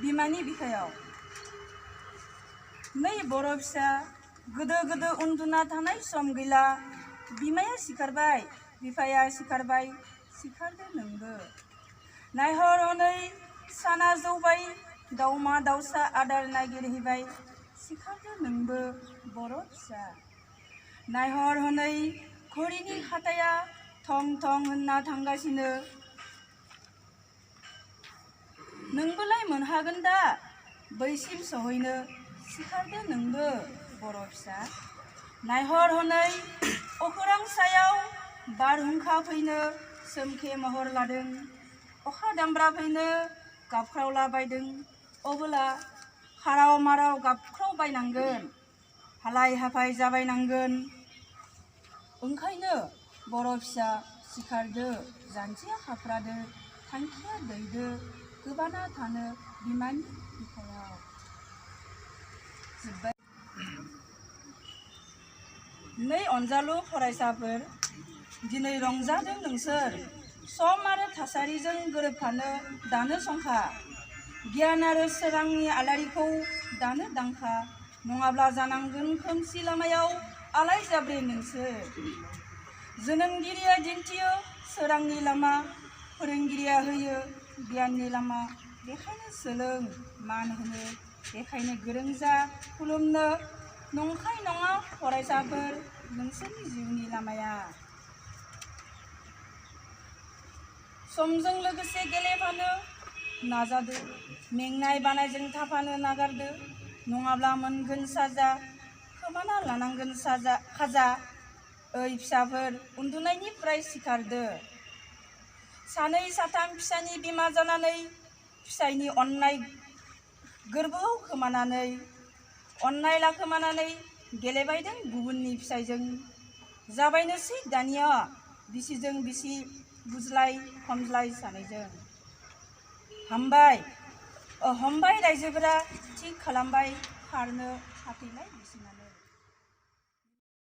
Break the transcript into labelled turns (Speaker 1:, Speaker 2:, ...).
Speaker 1: बिमानि बिखायाव नै बर' फिसा गोदो गोदो उन्दुना थानाय सम गैला बिमाया सिखारबाय बिफाया सिखारबाय सिखारदो नोंबो नायहर हनै साना जौबाय दाउमा दाउसा आदार नागिरहैबाय सिखारदो नोंबो बर' फिसा नायहर हनै घड़ीनि खाताया थं थं होनना थांगासिनो नोंबोलाय मोनहागोन दा बैसिम सहैनो सिखारदो नोंबो बर' फिसा नायहर हनै अखोरां सायाव बारहुंखा फैनो सोमखे महर लादों अखा दामब्रा फैनो गाबख्रावलाबायदों अबोला हाराव माराव गाबख्रावबायनांगोन हालाय हाफाय जाबायनांगोन ओंखायनो बर' फिसा सिखारदो जानजिया खाफ्रादो थांखिया दैदो गोबाना थानो बिमानि बिखायाव जोब्बाय। नै अनजालु फरायसाफोर दिनै रंजादों नोंसोर सम आरो थासारिजों गोरोबफानो दानो संखा गियान आरो सोरांनि आलारिखौ दानो दांखा नङाब्ला जानांगोन खोमसि लामायाव आलाय जाब्रे नोंसोर जोनोमगिरिया दिन्थियो सोरांनि लामा फोरोंगिरिया होयो गियाननि लामा बेखायनो सोलों मान होनो बेखायनो गोरों जा खुलुमनो नंखाय नङा फरायसाफोर नोंसोरनि जिउनि लामाया समजों लोगोसे गेलेफानो नाजादो मेंनाय बानायजों थाफानो नागारदो नङाब्ला मोनगोन साजा खोमाना लानांगोन खाजा ओइ फिसाफोर उन्दुनायनिफ्राय सिखारदो सानै साथाम फिसानि बिमा जानानै फिसायनि अननाय गोरबोआव खोमानानै अननाय लाखोमानानै गेलेबायदों गुबुननि फिसायजों जाबायनोसै दानिया बिसिजों बिसि बुज्लाय खमज्लाय सानैजों हमबाय रायजोफोरा थिग खालामबाय खारनो फाथैलाय बिसिनानो